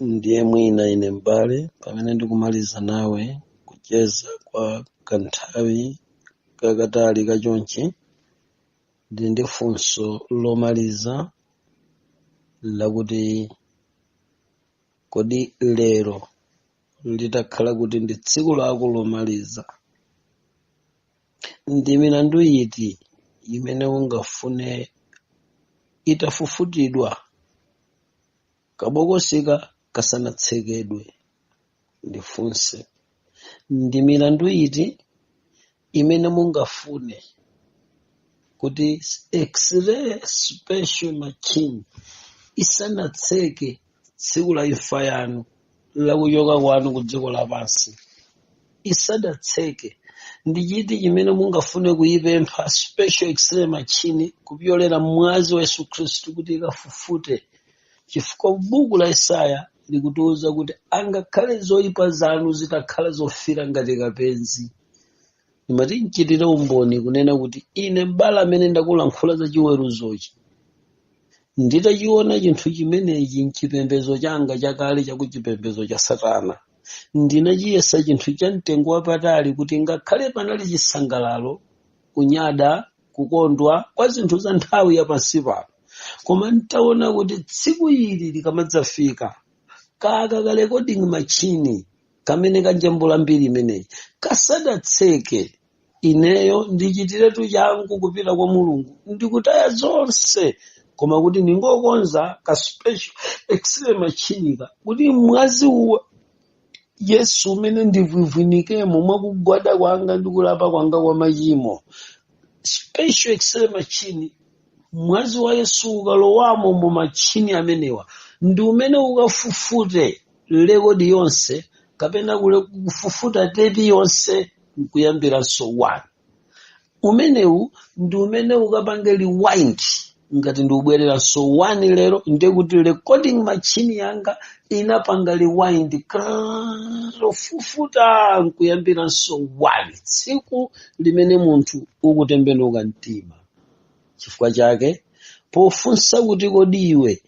Ndiye mwina ine m'bale, pamene ndikumaliza nawe kucheza kwa kanthawi kakatali kachonchi, ndili ndi funso lomaliza lakuti: kodi lero litakhala kuti ndi tsiku lako lomaliza, ndi milandu iti imene ungafune itafufutidwa kabokosika kasanatsekedwe? Ndifunse, ndi milandu iti imene mungafune kuti X-ray special machine isanatseke tsiku la imfa yanu, lakuchoka kwanu ku dziko lapansi isadatseke, ndi chiti chimene mungafune kuyipempha special X-ray machine kupyolera mwazi wa Yesu Khristu kuti ikafufute? Chifukwa buku la Yesaya likutiuza kuti angakhale zoyipa zanu zitakhala zofira ngati kapenzi. Ndimati mchitire umboni kunena kuti ine m'bale amene ndakulankhula za chiweruzochi, nditachiona chinthu chimenechi mchipembedzo changa chakale chakuchipembedzo cha Satana, ndinachiyesa chinthu cha mtengo wapatali kuti ngakhale panali chisangalalo, kunyada, kukondwa kwa zinthu za nthawi yapansi pano, koma ntaona kuti tsiku ili likamadzafika, kaka ka recording machine kamene kanjambula mbiri imeneyi kasadatseke, ineyo ndichitiretu changu kupita kwa Mulungu ndikutaya zonse, koma kuti ndingokonza ka special X-ray machine ka kuti mwazi wa Yesu umene ndivwivwinikemo mwakugwada kwanga ndi kulapa kwanga kwa machimo, special X-ray machine, mwazi wa Yesu ukalowamo mu machine amenewa ndi umene ukafufute record yonse kapena kufufuta tepi yonse nkuyambiranso 1. Umenewu ndi umene ukapange rewind. Ngati ndiubwereranso 1 lero, ndiye kuti recording machine yanga inapanga rewind, kufufuta nkuyambiranso 1 tsiku limene munthu ukutembenuka mtima. Chifukwa chake pofunsa kuti kodi iwe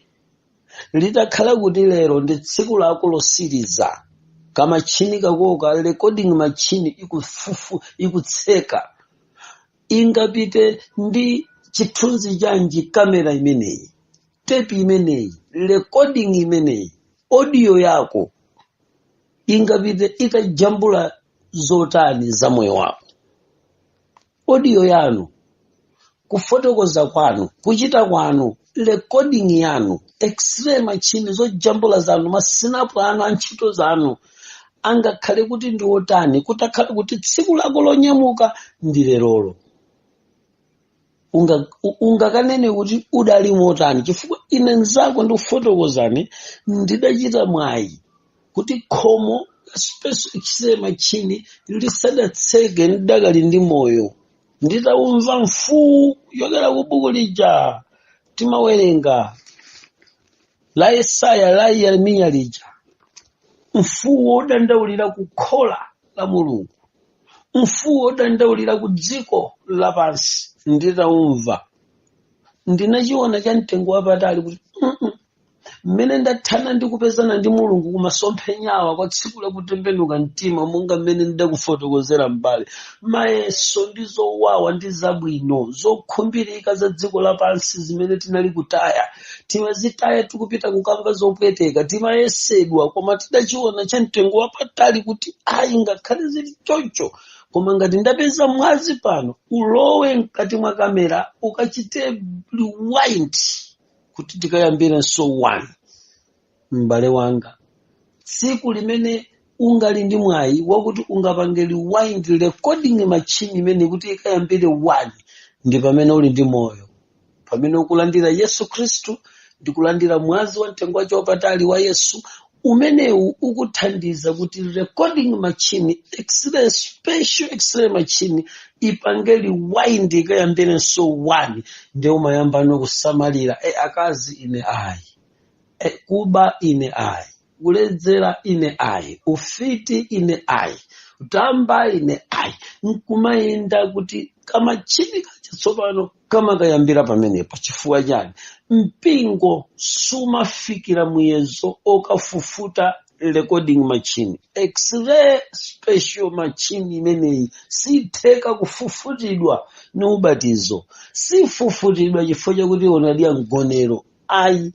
litakhala kuti lero ndi tsiku lako losiriza, kamachine kakoka recording machine ikufufu ikutseka, ingapite ndi chithunzi chanji kamera imeneyi, tepi imeneyi, recording imeneyi, audio yako ingapite itajambula zotani za moyo wako? Audio yanu, kufotokoza kwanu, kuchita kwanu, recording yanu, X-ray machine, zojambula zanu, masinapu anu antchito zanu angakhale kuti ndi otani kutakhala kuti tsiku lako lonyamuka ndi lerolo? Ungakanene kuti udali motani? Chifukwa ine nzako ndikufotokozani, ndidachita mwayi kuti khomo la special X-ray machine lisadatseke ndidakali ndi moyo, nditaumva mfuu kuchokera ku buku lija timawerenga la Yesaya, la Yeremiya lija, mfuu wodandaulira ku khola la Mulungu, mfuu wodandaulira ku dziko lapansi, nditaumva ndinachiona cha mtengo wapatali kuti mmene ndathana ndi kupezana ndi Mulungu kumasomphenyawa kwa tsiku lakutembenuka mtima, monga mmene ndidakufotokozera m'bale, mayeso ndi zowawa ndi zabwino zokhumbirika za dziko lapansi zimene tinali kutaya, timazitaya tikupita kukamva zopweteka, timayesedwa, koma tidachiona cha mtengo wapatali kuti ayi, ngakhale zili choncho, koma ngati ndapeza mwazi pano ulowe mkati mwa kamera ukachite rewind kuti tikayambirenso 1. M'bale wanga, tsiku limene ungali ndi mwayi wakuti ungapange rewind recording machine imene kuti ikayambire 1 ndi pamene uli ndi moyo, pamene ukulandira Yesu Khristu ndi kulandira mwazi wa mtengo wake wapatali wa Yesu umenewu ukuthandiza kuti recording machine, X-ray, special X-ray machine ipange rewind ikayambirenso 1. Ndiye umayambano kusamalira akazi ine ayi, kuba ine ayi, kuledzera ine ayi, ufiti ine ayi. Kutamba ine ayi, nkumayenda kuti kamachini kacha tsopano kamakayambira pamenepo. Chifukwa chani? Mpingo sumafikira muyezo okafufuta recording machine. X-ray special machine imeneyi sitheka kufufutidwa ni ubatizo, sifufutidwa chifukwa chakuti unadya mgonero, ayi.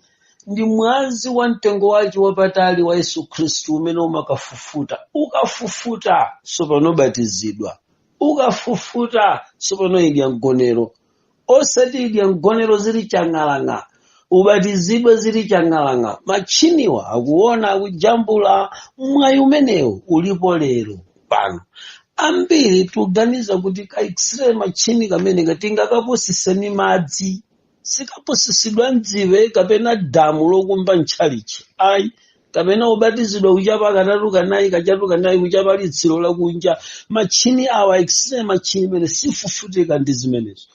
Ndi mwazi wa mtengo wace wapatali wa Yesu Khristu umene umakafufuta. Ukafufuta, tsopano ubatizidwa. Ukafufuta, tsopano idya mgonero. Osati idya mgonero zili chang'alang'a, ubatizidwe zili chang'alang'a. Machiniwa akuona, akujambula. Mwayi umenewu ulipo lero pano. Ambiri tikuganiza kuti ka X-ray machine kamene tingakapusiseni madzi. Sikapusisidwa mdziwe kapena damu lokumba ntchalichi, ayi, kapena ubatizidwa kuchapa katatu, kanayi, kachatu, kanayi, kuchapa litsiro lakunja. Machini awa, X-ray machine imene sifufutika ndi zimenezo.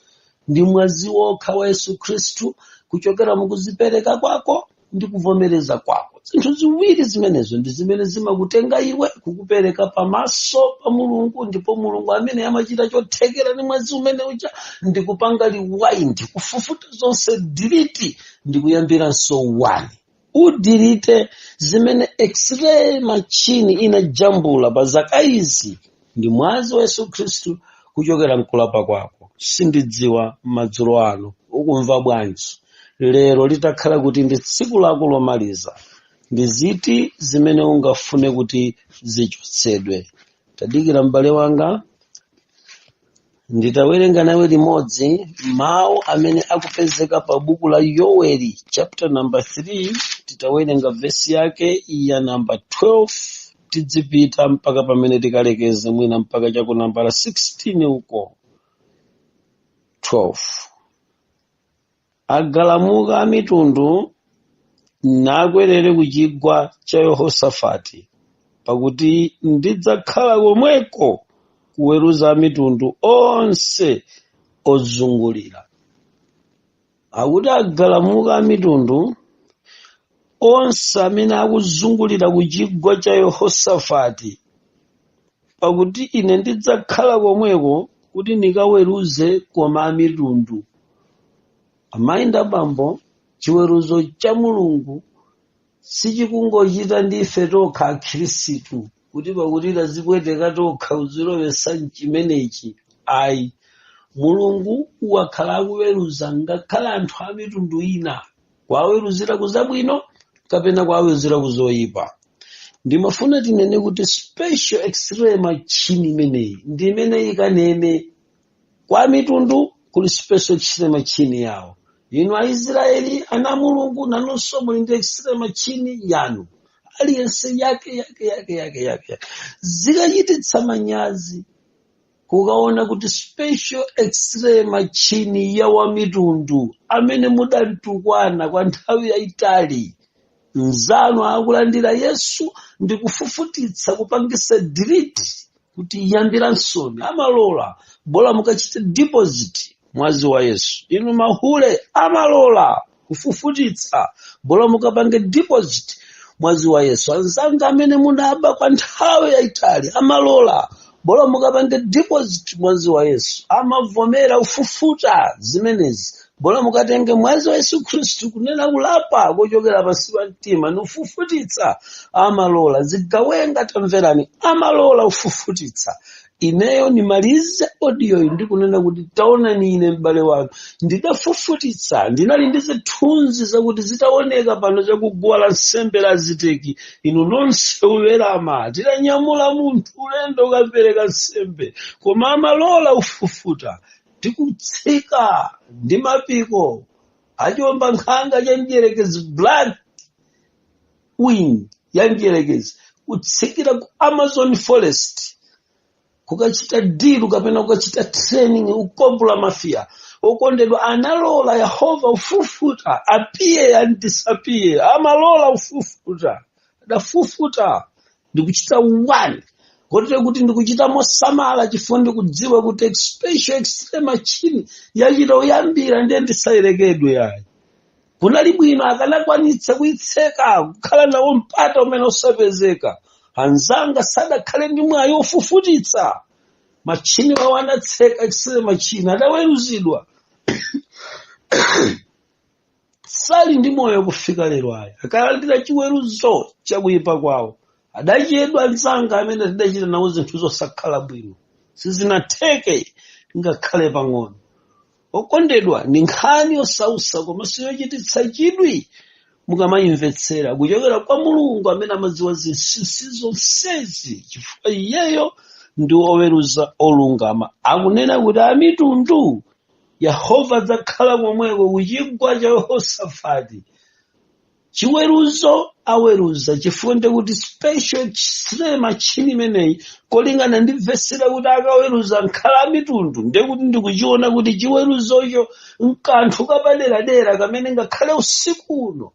Ndi mwazi wokha wa Yesu Khristu, kuchokera mukuzipereka kwako ndi kuvomereza kwako. Zinthu ziwiri zimenezo ndi zimene zimakutenga iwe kukupereka pamaso pa Mulungu, ndipo Mulungu amene amachita chothekera ndi mwazi umene uja ndi kupanga rewind, kufufuta zonse, delete, ndi kuyambiranso 1. Udelete zimene X-ray machine inajambula pa zaka izi ndi mwazi wa Yesu Khristu kuchokera mkulapa kwako. Sindidziwa madzulo ano ukumva bwanji. Lero litakhala kuti ndi tsiku lako lomaliza, ndi ziti zimene ungafune kuti zichotsedwe? Tadikira, m'bale wanga, nditawerenga nawe limodzi mawu amene akupezeka pa buku la Yoweli, chapter number 3. Titawerenga vesi yake ya number 12, tidzipita mpaka pamene tikalekeze, mwina mpaka chaku nambala 16 uko. 12: Agalamuka amitundu nakwerere ku chigwa cha Yehosafati, pakuti ndidzakhala komweko kuweruza amitundu onse ozungulira. Akuti agalamuka amitundu onse amene akuzungulira ku chigwa cha Yehosafati, pakuti ine ndidzakhala komweko kuti ndikaweruze koma amitundu. Amayi ndi abambo, chiweruzo cha Mulungu sichikungochita ndife tokha akhristu, kuti pakuti tazipweteka tokha kuzilowesa mchimenechi, ayi. Mulungu wakhala akuweruza ngakhale anthu a mitundu ina, kuwaweruzira kuzabwino kapena kuwaweruzira kuzoyipa. Ndimafuna tinene kuti special X-ray machine imeneyi ndi imene ikanene kwa mitundu kuli special X-ray machine yawo. Inu Aisraeli, ana Mulungu, nanunso muli ndi X-ray machine yanu, aliyense yake yake yake yake yake. Zikachititsa manyazi kukaona kuti special X-ray machine ya wa mitundu amene mudantukwana kwa nthawi yayitali, mzanu akulandira Yesu ndi kufufutitsa, kupangisa delete kuti yambiransoni, amalola bola mukachite deposit mwazi wa Yesu. Inu mahule, amalola kufufutitsa bola mukapange deposit mwazi wa Yesu. Anzanga amene munaba kwa nthawi yayitali, amalola bola mukapange deposit mwazi wa Yesu. Amavomera kufufuta zimenezi bola mukatenge mwazi wa Yesu Khristu, kunena kulapa kochokera pansi pa mtima nifufutitsa, amalola. Zigawenga, tamverani, amalola kufufutitsa. Ineyo nimalize audioyi ndikunena kuti taonani, ine m'bale wanu ndidafufutitsa. Ndinali ndi zithunzi zakuti zitaoneka pano chakuguwa la nsembe la Aziteki, inu nonse uwerama titanyamula munthu ulendo ukapereka nsembe, koma amalola kufufuta. Tikutsika ndi mapiko achiwomba nkhanga cha mdierekezi, black wing ya mdierekezi, kutsikira ku Amazon forest kukachita deal kapena kukachita training ukombula mafia. Okondedwa, analola Yehova ufufuta, appear and disappear. Amalola ufufuta, adafufuta ndikuchita one kotero kuti ndikuchita mosamala, chifukwa ndikudziwa kuti special X-ray machine yachita uyambira, ndiye ndisayerekedwe yayi. Kunali bwino akanakwanitsa kuyitseka, kukhala nawo mpata umene usapezeka. Anzanga sadakhale ndi mwayi ofufutitsa. Matchini wawo anatseka x-ray machine, adaweruzidwa, sali ndi moyo kufika lero aya, akalandira chiweruzo chakuyipa kwawo. Adachedwa anzanga amene tidachita nawo zinthu zosakhala bwino, sizinatheke ngakhale pang'ono. Okondedwa, ndi nkhani yosausa komanso yochititsa chidwi mukamayimvetsera kuchokera kwa Mulungu amene amadziwa zinsinsi zonsezi, chifukwa iyeyo ndi oweruza olungama. Akunena kuti amitundu, Yehova adzakhala komweko kuchigwa cha Yehosafati, chiweruzo aweruza, chifukwa ndikuti special x-ray machine imeneyi, kolingana ndi vesi lakuti akaweruza nkhala amitundu, ndekuti ndikuchiona kuti chiweruzocho nkanthu kapaderadera kamene ngakhale usiku uno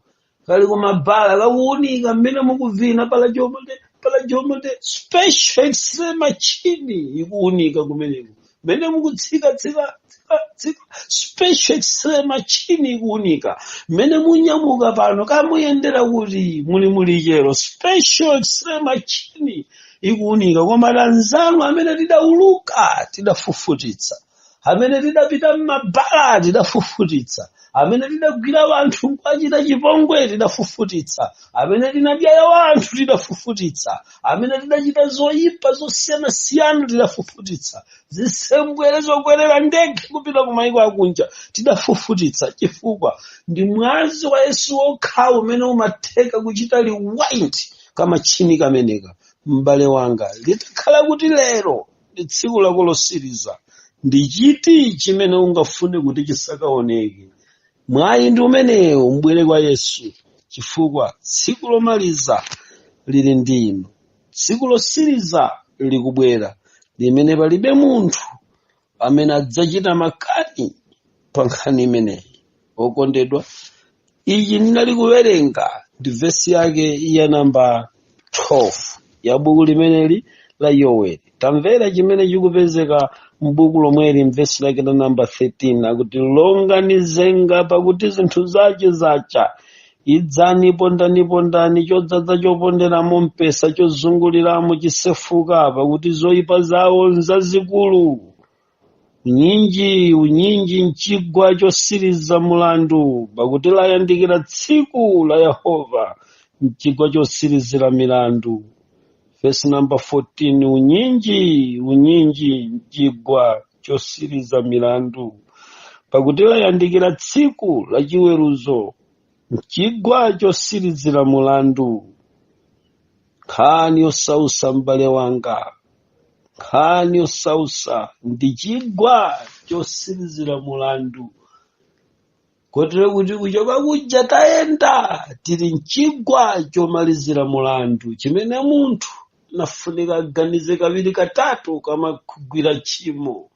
kali kumabhala kakuunika mmene mukuvina pala jomode pala jomode. Special x-ray machine ikuunika kumeneko mmene mukutsika tsika tsika tsika. Special x-ray machine ikuunika mmene munyamuka pano kamuyendera kuti muli mulichero. Special x-ray machine ikuunika. Koma anzanu amene tidauluka tidafufutitsa, amene tidapita m'mabala tidafufutitsa, amene tidagwira wanthu nkwachita chipongwe tidafufutitsa, amene tinadyaya wanthu tidafufutitsa, amene tidachita zoyipa zosiyanasiyana tidafufutitsa, zisembwere zokwerera ndege kupita ku mayiko akunja tidafufutitsa, chifukwa ndi mwazi wa Yesu wokha umene umatheka kuchita rewind kamachini kameneka. M'bale wanga, litakhala kuti lero ndi tsiku lako losiriza, ndi chiti chimene ungafune kuti chisakaoneke? Mwayi ndi umenewo, mbwere kwa Yesu, chifukwa tsiku lomaliza lili ndi inu. Tsiku losiriza likubwera limene palibe munthu amene adzachita makani pa nkhani imeneyi. Okondedwa, iyi ndinali kuwerenga ndi vesi yake ya namba 12 ya buku limeneli la Yoweli. Tamvera chimene chikupezeka m'buku lomweli, mvesi lake la namba 13, akuti: "Longani zenga, pakuti zinthu zace zacha. Idzani, pondani, pondani chodzaza choponderamo mpesa chozunguliramo chisefuka, pakuti zoyipa zawo nzazikulu. Unyinji, unyinji mchigwa chosiriza mulandu, pakuti layandikira tsiku la Yehova mchigwa chosirizira milandu." Verse number 14: unyinji, unyinji mchigwa chosiriza milandu, pakuti layandikira tsiku la chiweruzo mchigwa chosirizira mulandu. Nkhani yosausa, m'bale wanga, nkhani yosausa ndi chigwa chosirizira mulandu, kotero kuti kuchoka kuja tayenda tili mchigwa chomalizira mulandu, chimene munthu nafunika aganize kawiri katatu kamakugwira tchimo.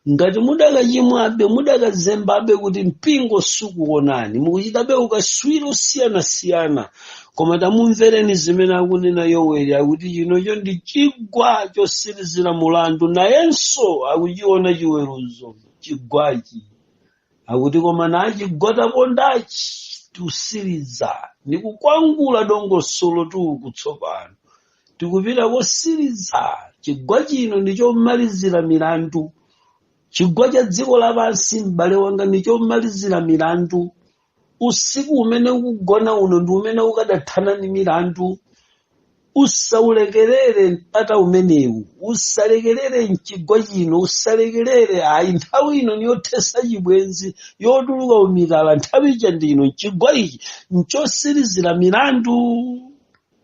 Ngati mudakachimwabe, mudakazembabe kuti mpingo sukuonani, mukuchitabe ukaswiri osiyanasiyana, koma tamumvereni zimene akunena Yoweli, akuti chinocho ndi chigwa chosirizira mulandu. Nayenso akuchiona chiweruzo chigwachi, akuti koma nachigwa tapondachi tiusiriza ni kukwangula dongosolo tuku. Tsopano tikupita kosiriza. Chigwa chino ndi chomalizira milandu. Chigwa cha dziko lapansi, m'bale wanga, ndi chomalizira milandu. Usiku umene ukugona uno ndi umene ukadathana ndi milandu. Usaulekerere mpata umenewu, usalekerere mchigwa chino, usalekerere ayi. Nthawi ino niyothesa chibwenzi, yotuluka umitala. Nthawi ija ndino. Mchigwa ichi nchosirizira milandu.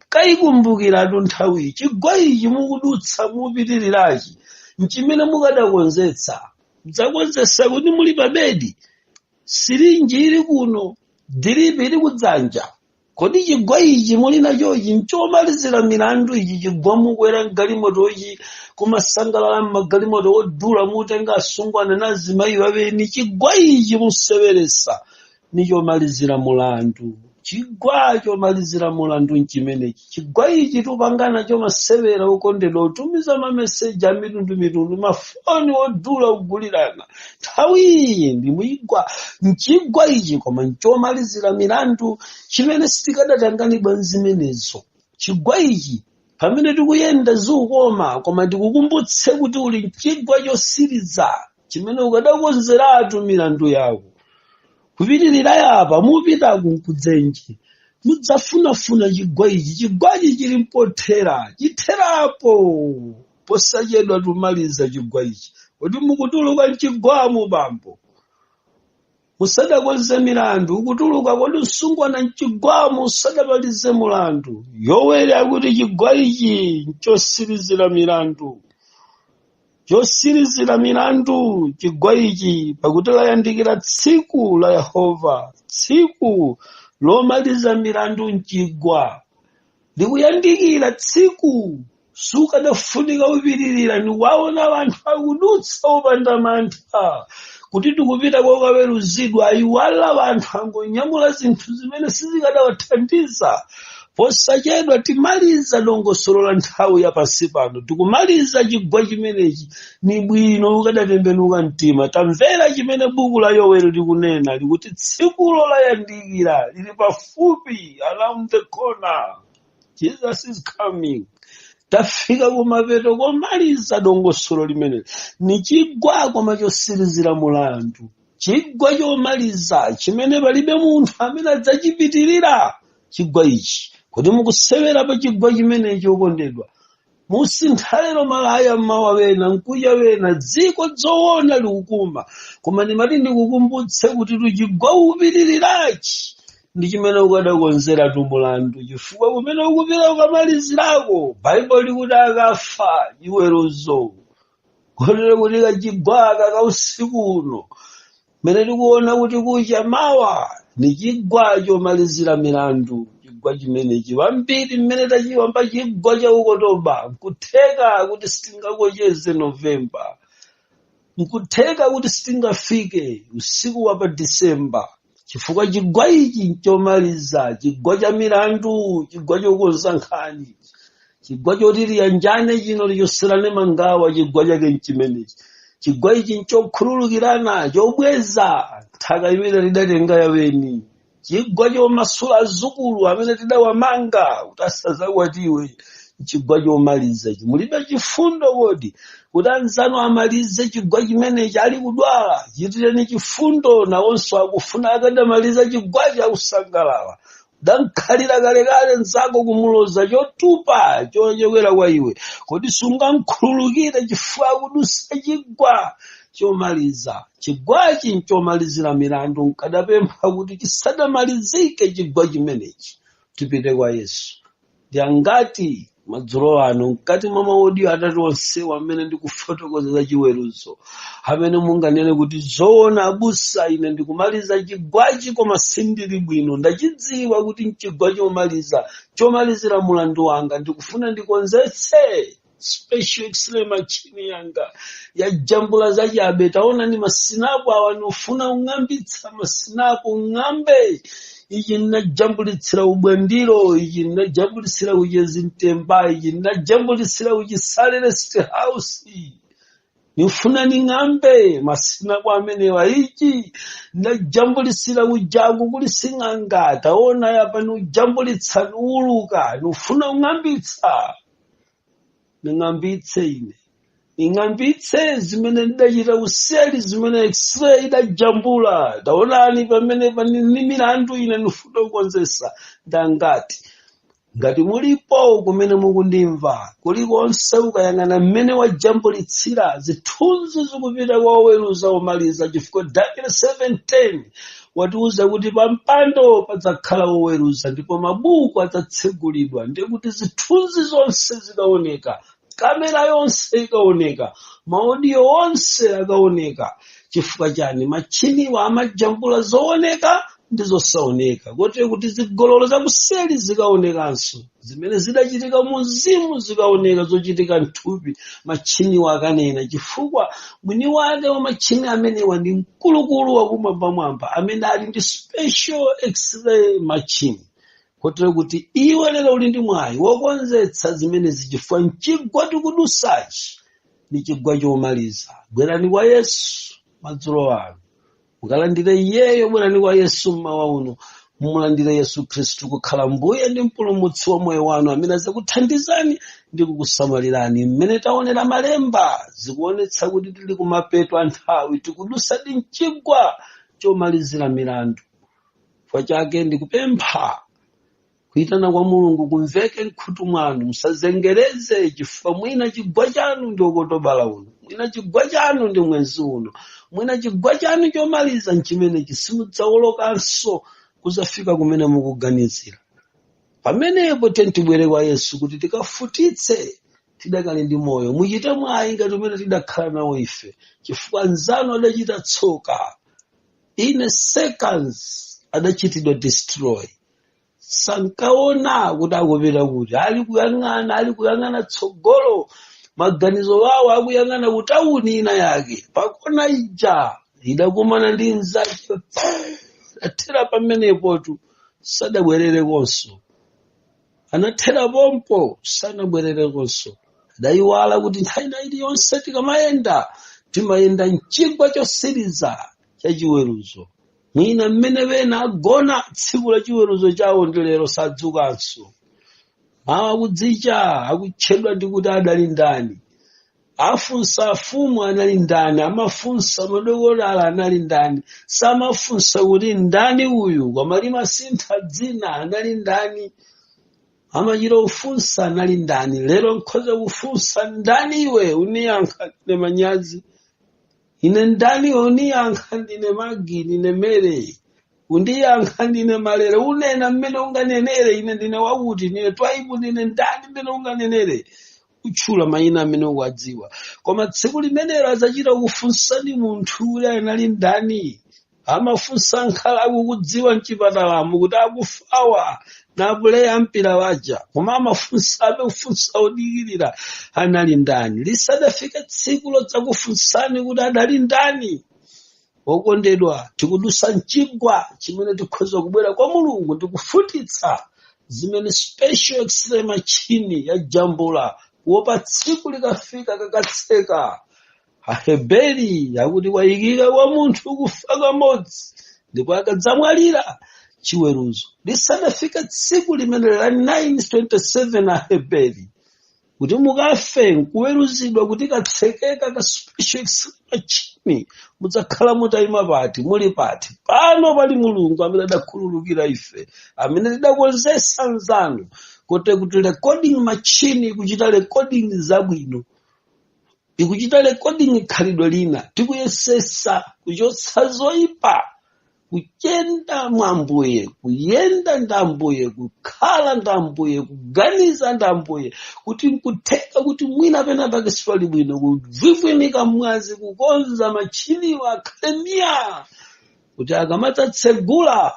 Kayikumbukiratu nthawi. Chigwa ichi mukudutsa mupitirirachi nchimene mukadakonzetsa. Mudzakonzetsa kuti muli pa bedi, sirinji ili kuno, drip ili kudzanja. Kodi chigwa ichi muli nachochi nchomalizira milandu ichi? Chigwa mukwera mgalimotochi, kumasangalala mmagalimoto odula, mutenga asungwana na azimayi waveni, chigwa ichi museweresa nichomalizira mulandu. Chigwa chomalizira mulandu nchimenechi. Chigwa ichi tupangana chomasewera, ukondedwa, utumiza mameseji a mitundumitundu, mafoni odula kugulirana. Nthawi iyi ndi mwigwa mchigwa ichi, koma nchomalizira milandu chimene sitikadatanganidwa nzimenezo. Chigwa ichi Pamene tikuyenda zikukoma, koma ndikukumbutse kuti uli mchigwa chosiriza chimene ukadakonzeratu milandu yako. Kupitirira yapa mupita kudzenje, mudzafunafuna chigwa ichi. Chigwachi chili mpothera, chitherapo posachedwa. Tumaliza chigwa ichi. Kuti mukutuluka mchigwamo, bambo, musadakonze milandu. Ukutuluka kodi msungwana mchigwamo usadamalize mulandu? Yoweri akuti chigwa ichi nchosirizira milandu, chosirizira milandu chigwa ichi, pakuti layandikira tsiku la Yehova. Tsiku lomaliza milandu mchigwa likuyandikira. Tsiku sukadafunika kupitirira. Ndikuwaona anthu akudutsa opanda mantha kuti tikupita kokaweruzidwa. Ayiwala anthu, angonyamula zinthu zimene sizikadawathandiza. Posachedwa timaliza dongosolo la nthawi ya pansi pano, tikumaliza chigwa chimenechi. Ni bwino ukadatembenuka mtima. Tamvera chimene buku la Yoweli likunena, likuti tsikulo layandikira, lili pafupi, around the corner, Jesus is coming. Tafika kumapeto komaliza dongosolo limene ni chigwa koma chosirizira mulandu, chigwa chomaliza chimene palibe munthu amene adzachipitirira chigwa ichi. Kuti mukusewera pa chigwa chimenechi, okondedwa, musinthalero malaya mmawa wena nkuya wena. Dziko dzoona likukuma, koma ndimati ndikukumbutse kuti tuchigwa upitirirachi ndi chimene ukadakonzera tumulandu, chifukwa kumene ukupita ukamalizirako, Baibulo likuti akafa chiweruzo. Kotero kuti kachigwaka ka usiku uno mene tikuona kuti kucha mawa ni chigwa chomalizira milandu. Chigwa chimenechi wambiri mmene tachiwamba chigwa cha October, nkutheka kuti sitingakocheze November, nkutheka kuti sitingafike usiku wa pa December, chifukwa chigwa ichi nchomaliza, chigwa cha milandu, chigwa chokonza nkhani, chigwa choti liyanjane chino lichoserane mangawa. Chigwa chake nchimenechi. Chigwa ichi nchokhululukirana, chobweza nthaka imene tidatenga yaweni, chigwa chomasula azukulu amene tidawamanga kuti asazakwatiwe. Chigwa chomaliza ichi. Mulibe chifundo kodi kuti anzanu amalize chigwa chimenechi ali kudwala? Chitireni chifundo, nawonso akufuna akadamaliza chigwachi akusangalala. Dankhalira kalekale nzako kumuloza chotupa chochokera kwa iwe. Kodi sungamkhululukire chifukwa akudusa chigwa chomaliza? Chigwachi nchomalizira milandu. Nkadapempha kuti chisadamalizike chigwa chimenechi tipite kwa Yesu. Ndi angati madzulo ano, mkati mwa ma audio atatu onsewa amene ndikufotokoza za chiweruzo, amene munganene kuti, "Zoona abusa, ine ndikumaliza chigwachi koma sindili bwino. Ndachidziwa kuti mchigwa chomaliza, chomalizira mulandu wanga. Ndikufuna ndikonzetse special X-ray machine yanga yajambula zachabe. Taona ni masinapu awa, ndikufuna kung'ambitsa masinapu, ng'ambe ichi ndinajambulitsira ubwandiro, ichi ndinajambulitsira kuchezi mtemba, ichi ndinajambulitsira kuchisale rest house. Nifuna ning'ambe masinapu amenewa. Ichi ndinajambulitsira kujangu kuli sing'anga. Taona yapa niujambulitsa, niuluka, nifuna kung'ambitsa, ning'ambitse ine, ning'ambitse zimene ndidachita kuseli, zimene X-ray idajambula. Taonani pamene pani ni milandu ine ndifuna kukonzesa." Ndangati ngati mulipo kumene mukundimva kulikonse, ukayang'ana mmene wajambulitsira zithunzi zikupita kwa oweruza omaliza, chifukwa Daniel 7:10 watiuza kuti pampando padzakhala woweruza ndipo mabuku adzatsegulidwa. Ndiye kuti zithunzi zonse zikaoneka, kamera yonse ikaoneka, ma audio onse akaoneka. Chifukwa chani? Machiniwa amajambula zooneka ndi zosaoneka, kotero kuti zigololo zakuseli zikaonekanso, zimene zidachitika mu mzimu zikaoneka, zochitika mthupi machiniwa akanena, chifukwa mwini wake wa machini amenewa ndi mkulukulu wakumwambamwamba amene ali ndi special X-ray machine. Kotero kuti iwe lero uli ndi mwayi wokonzetsa zimenezi, chifukwa mchigwa tikudusachi ni chigwa chomaliza. Bwerani kwa Yesu madzulo ano, mukalandire iyeyo. Bwerani kwa Yesu mmawa uno. Mumulandire Yesu Khristu kukhala Mbuye ndi Mpulumutsi wa moyo wanu, amene azakuthandizani ndi kukusamalirani. Mmene taonera malemba, zikuonetsa kuti tili kumapeto a nthawi, tikudusadi mchigwa chomalizira milandu. Chifukwa chake ndikupempha kuyitana kwa Mulungu kumveke mkhutu mwanu. Musazengereze, chifukwa mwina chigwa chanu ndi Okotobala uno, mwina chigwa chanu ndi mwezi uno, mwina chigwa chanu chomaliza nchimenechi, simudzawolokanso kuzafika kumene mukuganizira. Pamenepo tibwere kwa Yesu kuti tikafutitse tidakali ndi moyo. Muchite mwayi ngati umene tidakhala nawo ife, chifukwa anzanu adachita tsoka, in seconds adachitidwa destroy. Sankaona kuti akupita kuti, ali kuyang'ana, ali kuyang'ana tsogolo, maganizo wawo akuyang'ana kutawuni ina yake, pakona ija idakumana ndi mnzake, athera pamenepotu, sadabwererekonso. Anathera pompo, sanabwererekonso. Adayiwala kuti nthawi ina iliyonse tikamayenda, timayenda mchigwa chosiriza chachiweruzo. Mwina mmene wena agona, tsiku la chiweruzo chawo ndi lero, sadzukanso. Mawa kudzicha akutchedwa ndi kuti adali ndani. Afunsa afumu anali ndani, amafunsa madokotala anali ndani. Samafunsa kuti ndani uyu, koma limasintha dzina, anali ndani. Amachita kufunsa anali ndani. Lero nkhoza kufunsa, "Ndani iwe?" Uniyankha, "Ndine Manyazi." "Ine ndani iwe?" Uniyankha, "Ndine Magi, ndine Mere." Undiyankha, "Ndine Malere." Unena mmene unganenere, "Ine ndine wakuti, ndine Twaibu, ndine ndani," mmene unganenere, kutchula mayina amene ukuwadziwa. Koma tsiku limenelo adzachita kufunsani munthu uli anali ndani. Amafunsa nkhala akukudziwa mchipatalamo kuti akufawa napuleya mpira waja, koma amafunsabe kufunsa odikirira anali ndani. Lisadafike tsiku lodzakufunsani kuti adali ndani, wokondedwa, tikudusa mchigwa chimene tikhoza kubwera kwa Mulungu ndikufutitsa zimene special x-ray machine yajambula, kuopa tsiku likafika kakatseka. Aheberi akuti kwayikika kwa munthu kufa kamodzi, ndipo akadzamwalira, chiweruzo. Lisadafika tsiku limene la 927 Aheberi, kuti mukafe nkuweruzidwa, kuti katsekeka ka special x-ray machine, mudzakhala mutayima pati? Muli pati? Pano pali Mulungu amene adakhululukira ife amene tidakonzesa nzanu, kote kuti recording machine ikuchita recording zabwino, ikuchita recording khalidwe lina. Tikuyesesa kuchotsa zoyipa, kuyenda mwa Ambuye, kuyenda ndi Ambuye, kukhala ndi Ambuye, kuganiza ndi Ambuye, kuti nkutheka kuti mwina pena pake sipali bwino, kuvivwinika mwazi, kukonza machiniwo akhale miya, kuti akamadzatsegula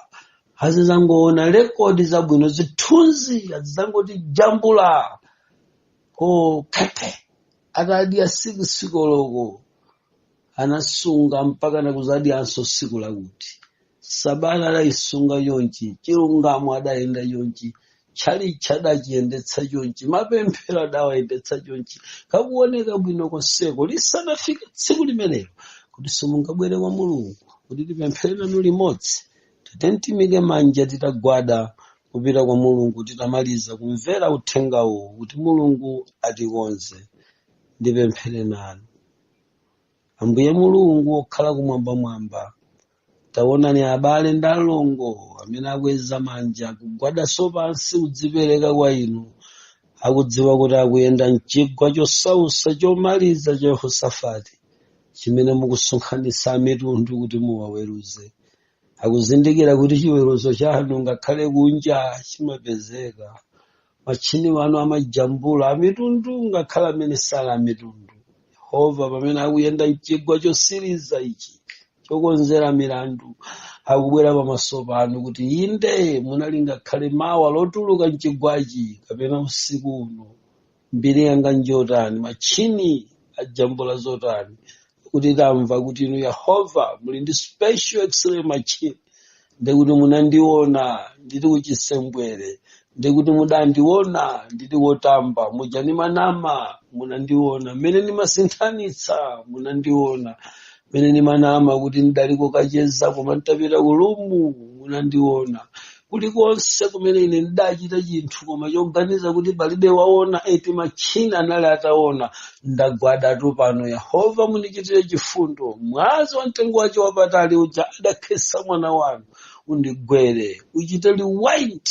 azizangoona record zabwino, zithunzi azizangoti jambula ko khete. Atadya 6 koloko anasunga mpaka nakuzadyanso tsiku lakuti sabata adayisunga chonchi, chilungamo adayenda chonchi, tchalichi adachiyendetsa chonchi, mapemphero adawayendetsa chonchi, kakuoneka bwino konseko. Lisanafike tsiku limenelo, kuti simungabwere kwa Mulungu kuti tipemphere nanu limodzi? Titimike manja titagwada kupita kwa Mulungu, titamaliza kumvera uthengawu, kuti Mulungu atikonze. Ndipemphere nanu. Ambuye Mulungu wokhala kumwambamwamba, taonani abale ndi alongo amene akweza manja, kugwadanso pansi, kudzipereka kwa inu, akudziwa kuti akuyenda mchigwa chosausa chomaliza cha Yehosafati, chimene mukusonkhanitsa mitundu kuti muwaweruze. Akuzindikira kuti chiweruzo chanu ngakhale kunja chimapezeka, machini wanu amajambula amitundu ngakhale amene sali amitundu. Yehova, pamene akuyenda mchigwa chosiriza ichi chokonzera milandu, akubwera pamaso panu kuti inde munali ngakhale mawa lotuluka mchigwachi kapena usiku uno, mbiri yanga njotani? Machini ajambula zotani? Kuti tamva kuti inu Yehova muli ndi special x-ray machine, ndikuti munandiona ndili kuchisembwere, ndikuti mudandiona ndili wotamba muja ni manama, munandiona mmene nimasinthanitsa, munandiona mmene nimanama kuti ndidaliko kacheza koma nditapita ku room. Munandiona kulikonse kumene ine ndidachita chinthu koma choganiza kuti palibe waona, eti machine anali ataona. Ndagwadatu pano, Yehova, mundichitire chifundo. Mwazi wa mtengo wace wapatali uja adakhetsa mwana wanu undigwere, uchite rewind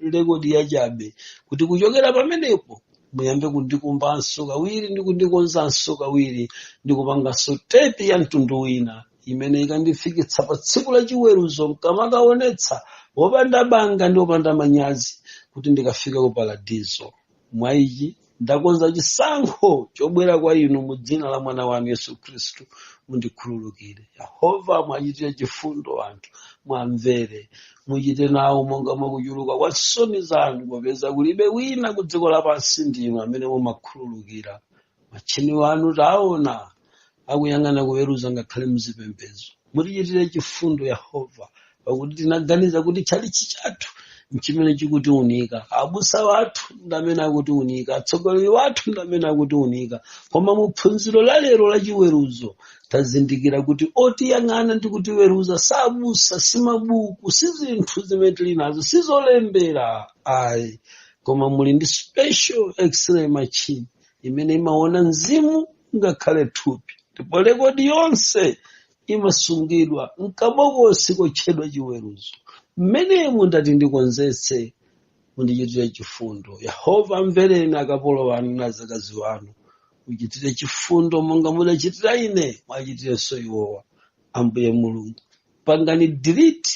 record yachabe, kuti kuchokera pamenepo muyambe kundikumbanso kawiri ndi kundikonzanso kawiri ndi kupanganso tepi ya mtundu wina imene ikandifikitsa pa tsiku la chiweruzo, nkamakaonetsa wopanda banga ndi wopanda manyazi, kuti ndikafika ku paradizo. Mwa ichi ndakonza chisankho chobwera kwa inu mu dzina la mwana wanu Yesu Khristu. Mundikhululukire, Yehova. Mwachitire chifundo anthu, mwamvere, muchite nawo monga mwakuchuluka kwa nsoni zanu, popeza kulibe wina ku dziko lapansi, ndinu amene mumakhululukira. Machine wanu taona akuyang'ana kuweruza ngakhale muzipembedzo. Mutichitire chifundo, Yehova, pakuti tinaganiza kuti tchalichi chathu nchimene chikutiunika, abusa wathu ndi amene akutiunika, atsogoleri wathu ndi amene akutiunika. Koma mu phunziro la lero la chiweruzo tazindikira kuti otiyang'ana ndi kutiweruza sabusa, si mabuku, si zinthu zimene tili nazo, sizolembera ayi, koma muli ndi special X-ray machine imene imaona mzimu ngakhale thupi, ndipo record yonse imasungidwa mkabokosi kotchedwa chiweruzo. Mmenemu ndati ndikonzetse. Mundichitire chifundo, Yehova. Mvereni akapolo wanu na azakazi wanu. Muchitire chifundo monga mudachitira ine, mwachitirenso iwowa. Ambuye Mulungu, pangani delete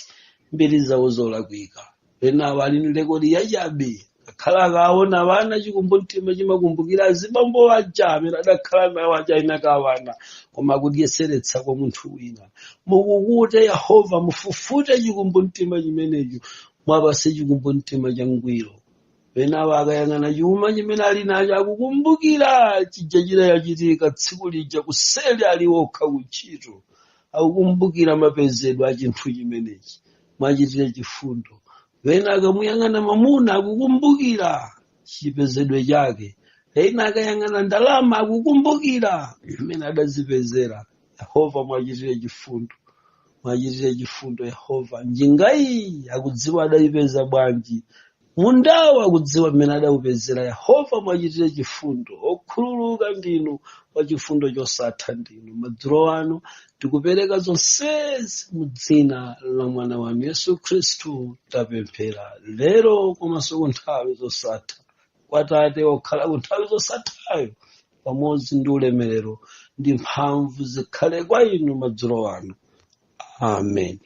mbiri zawo zolakwika. Enawo ali ndi record yachabe, akhala akaona vana, chikumbumtima chimakumbukira azibambo aja amene adakhala nawo aja inaka vana, koma akudyeseretsa kwa munthu wina. Mukukute, Yehova, mufufute chikumbumtima chimenecho, mwapase chikumbumtima changwiro. Penawo akayang'ana chuma chimene ali nacho, akukumbukira chija chidachitika tsiku lija kuseli ali okha kuntchito, akukumbukira mapezedwe a chinthu chimenechi. Mwachitire chifundo. Pena akamuyang'ana mamuna, akukumbukira chipezedwe chake. Ena akayang'ana ndalama, akukumbukira imene adazipezera. Yehova, mwachitire chifundo, mwachitire chifundo, Yehova. Njinga iyi akudziwa adayipeza bwanji, mundawo akudziwa mmene adawupezera. Yehova, mwachitire chifundo. Okhululuka ndinu, wa chifundo chosatha ndinu. Madzulo ano tikupereka zonsezi mu dzina la mwana wanu Yesu Khristu tapemphera lero komanso ku nthawi zosatha, kwa Tate okhala ku nthawi zosathayo, pamodzi ndi ulemerero ndi mphamvu zikhale kwa inu madzulo ano. Amen.